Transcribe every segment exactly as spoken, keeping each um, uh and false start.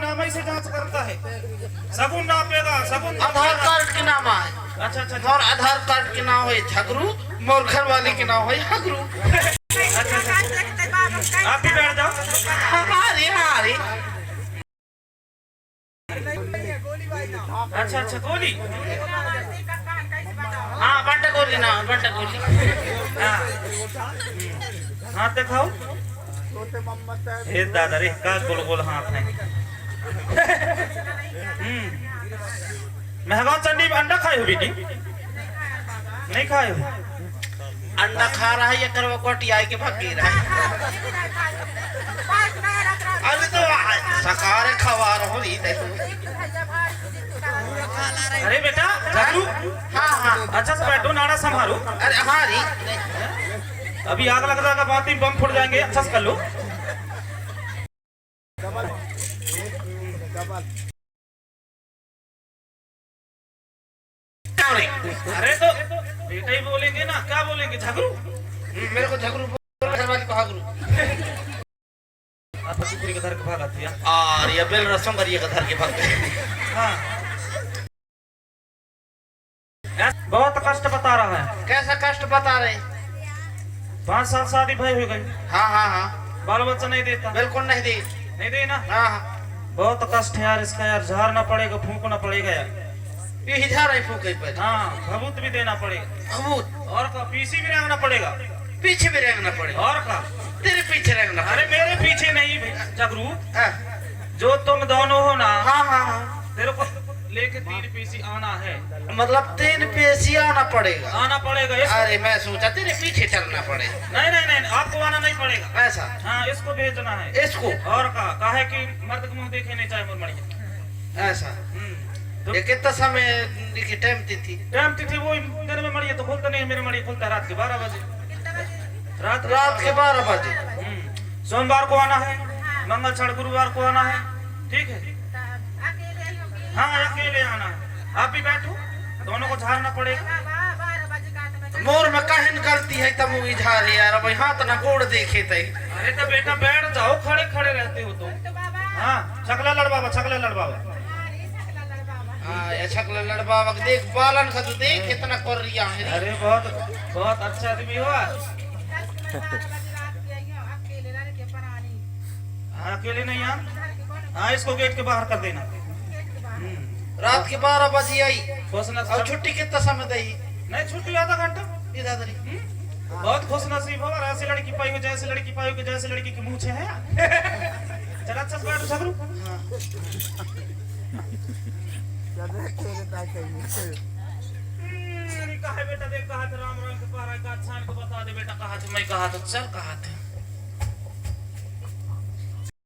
नाम से जांच करता है। सगुन नापेगा, सगुन। आधार कार्ड के नाम आय। अच्छा, अच्छा, अच्छा। मोर आधार कार्ड के नाम है झगरू, मोर घरवाली के नाम है हगरू। अच्छा, अच्छा, अच्छा। आप भी बैठ जाओ। हाँ रे, हाँ रे। अच्छा, अच्छा, गोली। हाँ, बंटा गोली ना, बंटा गोली। हाँ। हाथ दिखाओ। हे दादा रे, का गोल गोल हाथ है। हम्म। महगांव चंडी में अंडा खाए हो बेटी? नहीं खाए हो? अंडा खा रहा है, ये करवा कोटिया के भाग गिरा है। अरे तो सकार खवा रहो री, देखो। अरे बेटा, झगरू। हाँ, हाँ। अच्छा से बैठो, नाड़ा संभालो। अरे हाँ री। अभी आग लग जाएगा, बात ही बम फूट जाएंगे, अच्छा से कर लो। अरे तो बेटा ही बोलेंगे ना, क्या बोलेंगे? झगरू। मेरे को झगरू बोल, घरवाली को हगरू। आप कुकुरी का धर के भागा थी, हाँ? और ये बेल रसों का ये का धर के भाग गए। हाँ। बहुत कष्ट बता रहा है। कैसा कष्ट बता रहे? पाँच साल शादी भाई हो गई। हाँ, हाँ, हाँ। बाल बच्चा नहीं देता। बिल्कुल नहीं दे। नहीं दे ना? हाँ, हाँ। बहुत कष्ट है यार इसका यार, झाड़ना पड़ेगा, फूंकना पड़ेगा यार। यही झाड़ है, फूंके पर। हाँ, भभूत भी देना पड़ेगा। भभूत। और का, पीछे भी रेंगना पड़ेगा। पीछे भी रेंगना पड़ेगा। और का? तेरे पीछे रेंगना पड़ेगा। अरे मेरे पीछे नहीं भैया, झगरू। हाँ। जो तुम दोनों हो ना, हाँ, हाँ, हाँ। तेरे को लेके तीन पीसी आना है। मतलब तीन पीसी आना पड़ेगा? आना पड़ेगा इसको। अरे मैं सोचा तेरे पीछे चलना पड़ेगा। नहीं, नहीं, नहीं, आपको आना नहीं पड़ेगा। ऐसा? हाँ, इसको भेजना है। इसको? और का, काहे कि मर्द के मुंह देखे नहीं चाहे मोर मड़िया। ऐसा? हम्म। तो ये कितना समय लिखी टाइम तिथि? टाइम तिथि वो दिन में मड़िया तो खुलता नहीं, मेरे मड़िया खुलता है रात के बारह बजे। रात के रात के बारह बजे। हम्म। सोमवार को आना है, मंगल, छठ, गुरुवार को आना है, ठीक है? हाँ, अकेले आना है। आप भी बैठो, दोनों को झाड़ना पड़ेगा। मोर में कहन गलती है, तब वो झारे यार, अब हाथ ना गोड़ देखे तई। अरे तो बेटा बैठ जाओ, खड़े खड़े रहते हो तो। हाँ, छकला लड़बावा, छकला लड़बावा। हाँ, ये छकला लड़बावा, देख बालन का तू देख, कितना कर रिया है। अरे बहुत, बहुत अच्छा आदमी हो। हाँ, अकेले नहीं आ। हाँ, इसको गेट के बाहर कर देना। हम्म। रात के बारह बजे आई। खोसना और छुट्टी कितना समय दई? नहीं, छुट्टी आधा घंटा। ये दादा रे। हम्म? बहुत खुश नसीब हो, और ऐसी लड़की पाई हो, जैसी लड़की पाई हो, जैसी लड़की की मूछें हैं। चल, अच्छा से बैठ, झगरू। हाँ। हम्म, कहे बेटा, देख, कहा था राम राम के पारा का छान को बता दे बेटा, कहा था मैं, कहा था चल, कहा था।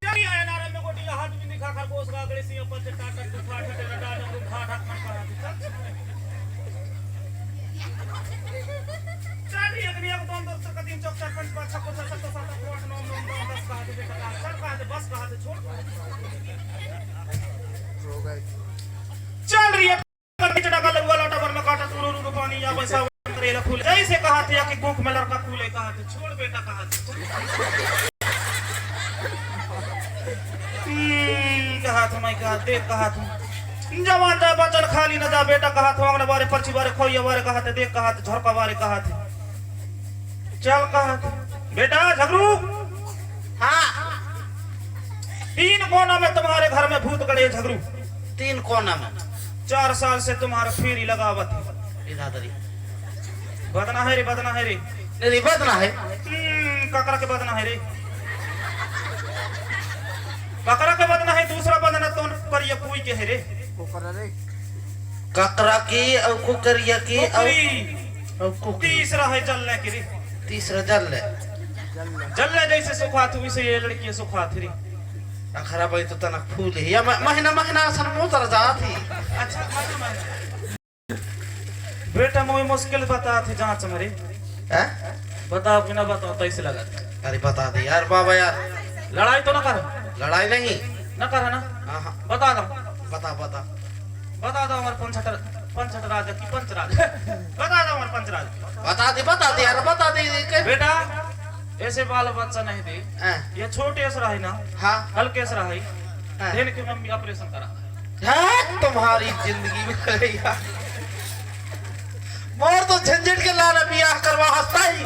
चल, ये आया नारा में गोटी, हाथ भी दिखा, खरगोश का गले सिंह पर चट्टा, टट्टू, ठा, ठा, ठा, ठा, ठा, ठा, ठा, ठा, ठा, ठा। चल, ये अग्नि, एक, दो, दो, तीन, चौक, चार, पाँच, पाँच, छक्को, छक्को, सत्तो, सात, आठ, नौ, नौ, नौ, दस, कहा दे बेटा, कहा, चल, कहा दे, बस, कहा दे, छोड़। चल रही है। कचड़ा का लउवा लोटा भर में काटा, तुरु रुरु पानी या पैसा करेला फूल। जैसे कहा थे कि कोख में लड़का फूले, कहा थे, छोड़ बेटा, कहा थे। हम्म, कहा थे, मैं कहा, देख, कहा थे। जवान जा बचल खाली न जा बेटा, कहा थे, अंगन बारे, पर्ची बारे, खोइया बारे, कहा थे, देख, कहा थे, झरका बारे, कहा थे। चल, कहा थे। बेटा, झगरू। हाँ। तीन कोना में तुम्हारे घर में भूत गड़े, झगरू। तीन कोना में। चार साल से तुम्हारा फेरी लगावत है। ए दादा रे। बदना है रे, बदना है रे। नहीं रे, बदना है। हम्म, ककरा के बदना है रे। ककरा के बदना है, दूसरा बदना तो करिया कुई के है रे। ककरा की और कुकरिया की और कुकरी। और कुकरी। तीसरा है जलने की रे। तीसरा जलने। जलने जैसे सुखात हुई से ये लड़की सुखात री। अखरा भाई तो तनक फूल है। या म-, महीना, महीना असन मोतर जात ही। अच्छा, महीना, महीना। बेटा, मोए मुश्किल बता थे जांच मरे। हैं? बताओ कि ना बताओ, तो ऐसे लगा। अरे बता दे यार बाबा यार। लड़ाई तो ना कर। लड़ाई नहीं। ना कर ना। हाँ, हाँ। बता दो। बता, बता। बता दो हमारे पंचट, पंचट राजा की पंच राजा। बता दो हमारे पंच राजा। बता दे, बता दे यार, बता दे, ये कैसे? बेटा, ऐसे बाल बच्चा नहीं दे। हाँ। ये छोटे से रहे ना। हाँ। हल्के से रहे। हाँ। धेन के मम्मी ऑपरेशन करा। हाँ, तुम्हारी जिंदगी में भैया। मोर तो झंझट के लाना बियाह करवा हंसता ही।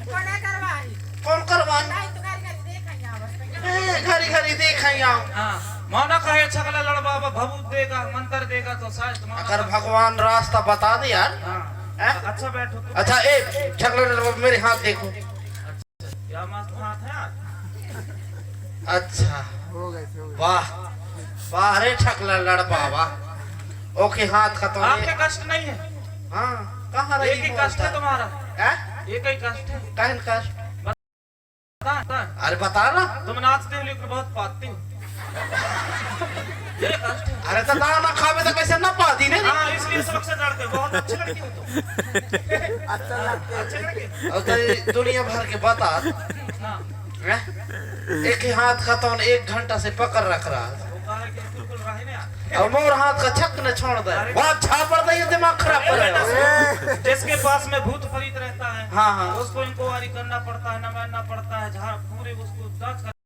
कोने करवाही? कौन करवाही? नहीं, तो घरी घरी देख आई आओ, बस। ए, घरी घरी देख आई आओ। हाँ, मौना कहे छगला लड़वा, भभूत देगा, मंत्र देगा, तो शायद मौना अगर का भगवान रास्ता बता दे यार। हाँ। हैं? अच्छा बैठो तुम। अच्छा, ए, छगला लड़वा, मेरे हाथ देखो। क्या मस्त हाथ है आज। अच्छा। हो गए, हो गए। वाह, वाह रे छगला लड़वा, वाह। ओके, हाथ खत्म। आपके कष्ट नहीं है? हाँ, कहाँ रही एक ही कष्ट है तुम्हारा। हैं? एक ही कष्ट है। कहन कष्ट? बता, बता। अरे बता ना। तुम नाचते हो लेकिन बहुत पाती हो। ये कष्ट है। अरे तो दाना ना खावे तो कैसे ना पाती ने? हाँ, इसलिए सबक से डरते हो। बहुत अच्छी लड़की हो तुम। अच्छा लगता है। अच्छी लड़की। और तो ये दुनिया भर के बता। हाँ। हैं? एक ही हाथ का तो एक घंटा से पकड़ रख रहा है। वो कहा कि बिल्कुल रहे ना। और मोर हाथ का छक न छोड़ दे। अरे। बहुत झापड़ दे, ये दिमाग खराब अरे कर रहा है। बेटा, जिसके पास में भूत प्रेत रहता है, हाँ, हाँ। उसको इंक्वायरी करना पड़ता है, नमैना पड़ता है, झाड़ पूरे उसको दर्ज कर